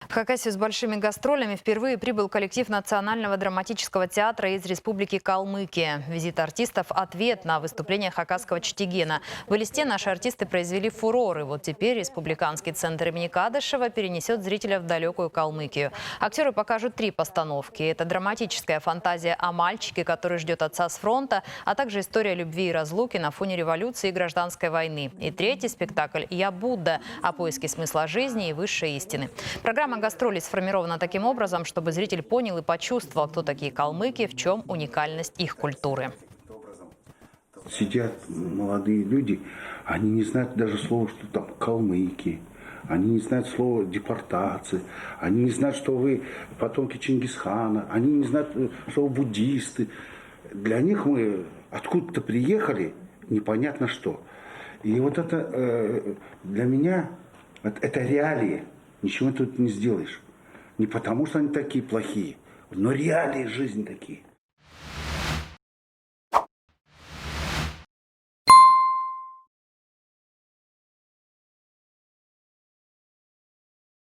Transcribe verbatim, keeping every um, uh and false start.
В Хакасию с большими гастролями впервые прибыл коллектив Национального драматического театра из Республики Калмыкия. Визит артистов — ответ на выступление хакасского Чтигена. В Элисте наши артисты произвели фурор, и вот теперь Республиканский центр имени Кадышева перенесет зрителя в далёкую Калмыкию. Актёры покажут три постановки. Это драматическая фантазия о мальчике, который ждёт отца с фронта, а также история любви и разлуки на фоне революции и гражданской войны. И третий спектакль «Я Будда» о поиске смысла жизни и высшей истины. Программа гастролей сформирована таким образом, чтобы зритель понял и почувствовал, кто такие калмыки, в чём уникальность их культуры. Сидят молодые люди, они не знают даже слова, что там калмыки, они не знают слова депортация, они не знают, что вы потомки Чингисхана, они не знают, э, что вы буддисты. Для них мы откуда-то приехали, непонятно что. И вот это э, для меня, вот это реалии, ничего тут не сделаешь. Не потому, что они такие плохие, но реалии жизни такие.